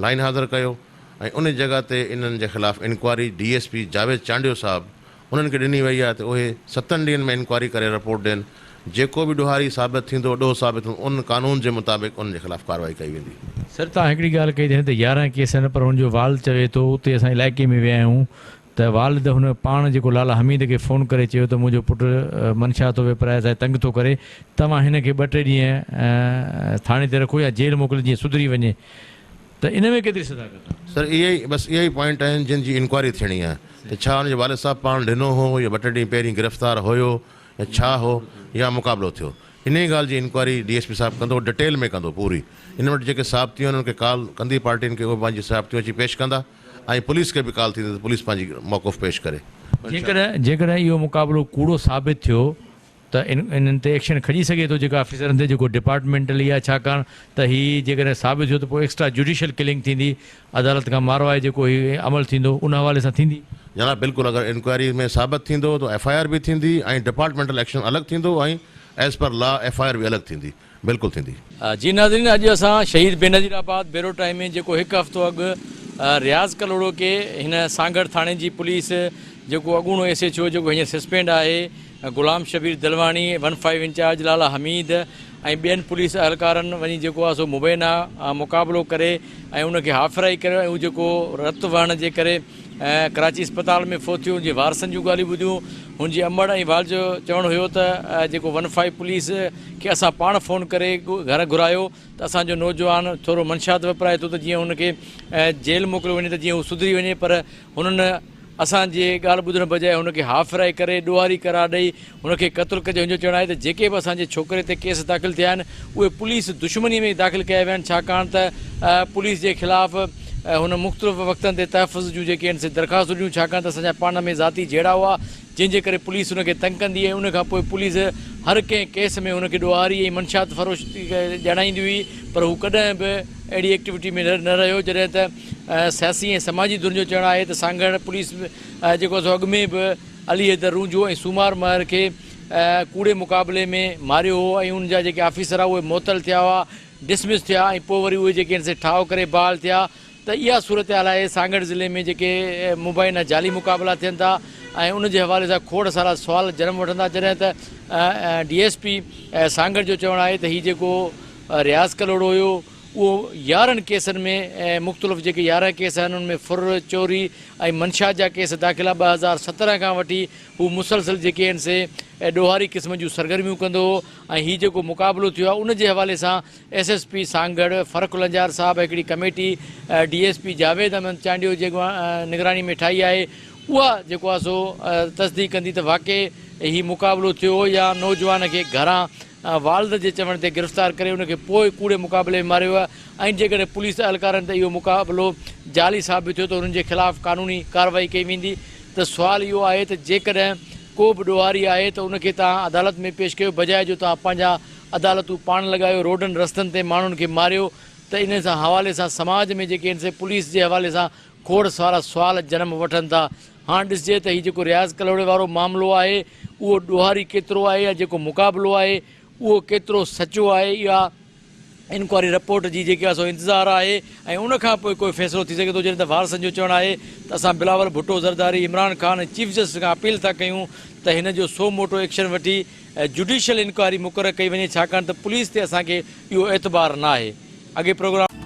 لائين حاضر ڪيو ۽ ان جڳهه تي انهن جي خلاف inquiry D S P Javed Chandio صاحب انهن کي ڏني وئي آهي ته اهي ستن ڏينهن ۾ انڪوائري ڪري رپورٽ ڏين. جيڪو به ڏوهاري ثابت ٿيندو، ڏوهه ثابت ٿيندو، ان قانون جي مطابق ان جي خلاف ڪارروائي ڪئي ويندي. سر توهان هڪڙي ڳالهه ڪئي ته هن تي 11 ڪيس آهن پر هن جو والد چوي ٿو اتي اسان علائقي ۾ ويا آهيون ته والد هن پاڻ جيڪو لالا حميد کي فون ڪري چيو ته منهنجو پٽ منشا ٿو وپرائي اسان کي تنگ ٿو ڪري توهان هن کي ٻه ٽي ڏينهن ٿاڻي تي رکو يا جيل موڪليو جيئن سڌري وڃي ته ان ۾ ڪيتري صداقت آهي؟ سر اهي ئي بس اهي ئي پوائنٽ آهن جن جي انڪوائري ٿيڻي آهي ته ڇا هن جو والد صاحب پاڻ ڏنو هو يا ٻه ٽي ڏينهن پهرين گرفتار هيو يا ڇا هو يا مقابلو ٿيو انهي ڳالهه جي انڪوائري ڊي ايس پي صاحب ڪندو ڊٽيل ۾ ڪندو پوري ان وٽ جيڪي ثابتيون آهن ان کي ڪال ڪندي پارٽين کي اهي پنهنجي ثابتيون اچي پيش ڪندا ۽ پوليس کي به ڪال ٿيندي ته پوليس پنهنجي موقف پيش ڪري. جيڪڏهن جيڪڏهن اهو مقابلو ڪوڙو ثابت ٿيو ته انهن تي ايڪشن کڄي سگهي ٿو جيڪا آفيسرن تي جيڪو ڊپارٽمينٽلي آهي ڇاڪاڻ ته هي جيڪڏهن ثابت ٿيو ته پوء ايڪسٽرا جوڊيشل ڪلنگ ٿيندي عدالت کان ماروائي جيڪو هي عمل ٿيندو ان حوالي سان ٿيندي. جناب بلڪل اگر انڪوائري ۾ ثابت ٿيندو ته ايف I R به ٿيندي ۽ ڊپارٽمينٽل ايڪشن الڳ ٿيندو ۽ as per law F I R به الڳ ٿيندي بلڪل ٿيندي. جي ناظرين اڄ اسان شهيد بينظير آباد بيروٽائي ۾ جيڪو هڪ هفتو اڳ رياض ڪلهوڙو کي هن سانگهڙ ٿاڻي جي پوليس جيڪو اڳوڻو ايس ايڇ او جيڪو هينئر سسپينڊ آهي Ghulam Shabbir Dalwani one five incharge Lala Hameed ۽ ٻين پوليس اهلڪارن وڃي جيڪو آهي سو مبينا مقابلو ڪري ۽ ان کي هاف فرائي ڪريو ۽ هو جيڪو رت وهڻ جي ڪري ڪراچي اسپتال ۾ فوت ٿيو ان جي وارثن جون ڳالهيون ٻڌيون هن جي امڙ ۽ والد جو چوڻ هيو ته جيڪو ون فائيو پوليس کي اسان پاڻ فون ڪري گهر گهرايو ته اسان جو نوجوان ٿورو منشيات وپرائي ٿو ته جيئن هن کي جيل موڪليو وڃي ته جيئن هو سڌري وڃي پر هنن اسان جي ڳالهه ٻڌڻ بجاء هن کي هاف فرائي ڪري ڏوهاري قرار ڏئي هن کي قتل ڪجي هن جو چوڻ آهي ته جيڪي به اسان جي ڇوڪري تي ڪيس داخل ٿيا آهن اهي پوليس دشمني ۾ داخل ڪيا ويا آهن ڇاڪاڻ ته پوليس جي خلاف هن مختلف وقتن تي تحفظ جون جيڪي آهن سي درخواستون ڏنيون ڇاڪاڻ ته اسان جا پاڻ ۾ ذاتي جهيڙا هئا جنهن جي ڪري پوليس هن کي تنگ ڪندي ۽ ان کان پوء پوليس هر ڪنهن ڪيس ۾ هن کي ڏوهاري ۽ منشيات فروش ڄاڻائيندي هئي پر هو ڪڏهن به اهڙي ايڪٽيوٽي ۾ نه رهيو جڏهن ته سياسي ۽ سماجي ڌرين جو چوڻ آهي ته سانگهڙ پوليس جيڪو سو اڳ ۾ به علي حيدر رونجهو ۽ سومار مهر کي ڪوڙي مقابلي ۾ ماريو هو ۽ ان جا جيڪي آفيسر هئا اهي معطل ٿيا هئا ڊسمس ٿيا ۽ پوء وري اهي جيڪي آهن سي ٺاهه ڪري بحال ٿيا ته اها صورتحال آهي سانگهڙ ضلعي ۾ جيڪي مبينا جعلي مقابلا ٿين ٿا ۽ ان جي حوالي سان کوڙ سارا سوال جنم وٺن ٿا جڏهن ته ڊي ايس پي سانگهڙ جو چوڻ آهي ته هي جيڪو رياض ڪلهوڙو هيو اهو 11 ڪيسن ۾ مختلف جيڪي 11 ڪيس آهن ان ۾ ڦر، چوري ۽ منشيات جا ڪيس داخل آهي 2017 کان وٺي هو مسلسل جيڪي آهن سي ڏوهاري قسم جون سرگرميون ڪندو هو ۽ هي جيڪو مقابلو ٿيو آهي ان جي حوالي سان S S P Sanghar Farrukh Lanjar صاحب هڪڙي committee D S P Javed Ahmed Chandio جي نگراني ۾ ٺاهي آهي اها جيڪو آهي سو تصديق ڪندي ته واقعي هي مقابلو ٿيو هو يا نوجوان کي گهران والد جي چوڻ تي گرفتار ڪري ان کي پوء ڪوڙي مقابلي ۾ ماريو ويو ۽ جيڪڏهن پوليس اهلڪارن تي اهو مقابلو جعلي ثابت ٿيو ته انهن جي خلاف قانوني ڪارروائي ڪئي ويندي ته سوال اهو آهي ته جيڪڏهن ڪو به ڏوهاري آهي ته ان کي توهان عدالت ۾ پيش ڪيو بجاء جو توهان پنهنجا عدالتون پاڻ لڳايو روڊن رستن تي ماڻهن کي ماريو ته ان سان حوالي سان سماج ۾ جيڪي آهن سي پوليس جي حوالي سان کوڙ سارا سوال جنم وٺن ٿا هاڻ ڏسجي ته هي جيڪو رياض ڪلهوڙي وارو معاملو آهي اهو ڏوهاري ڪيترو آهي يا جيڪو مقابلو آهي اهو ڪيترو سچو آهي اها انڪوائري رپورٽ جي جيڪي آهي سو انتظار آهي ۽ ان کان پوء ڪوئي فيصلو ٿي سگهي ٿو جڏهن ته وارثن جو چوڻ آهي ته اسان بلاول ڀٽو زرداري، عمران خان ۽ چيف جسٽس کان اپيل ٿا ڪيون ته هن جو سو موٽو ايڪشن وٺي جڊيشل انڪوائري مقرر ڪئي وڃي ڇاڪاڻ ته پوليس تي اسان کي اهو اعتبار ناهي اڳي پروگرام.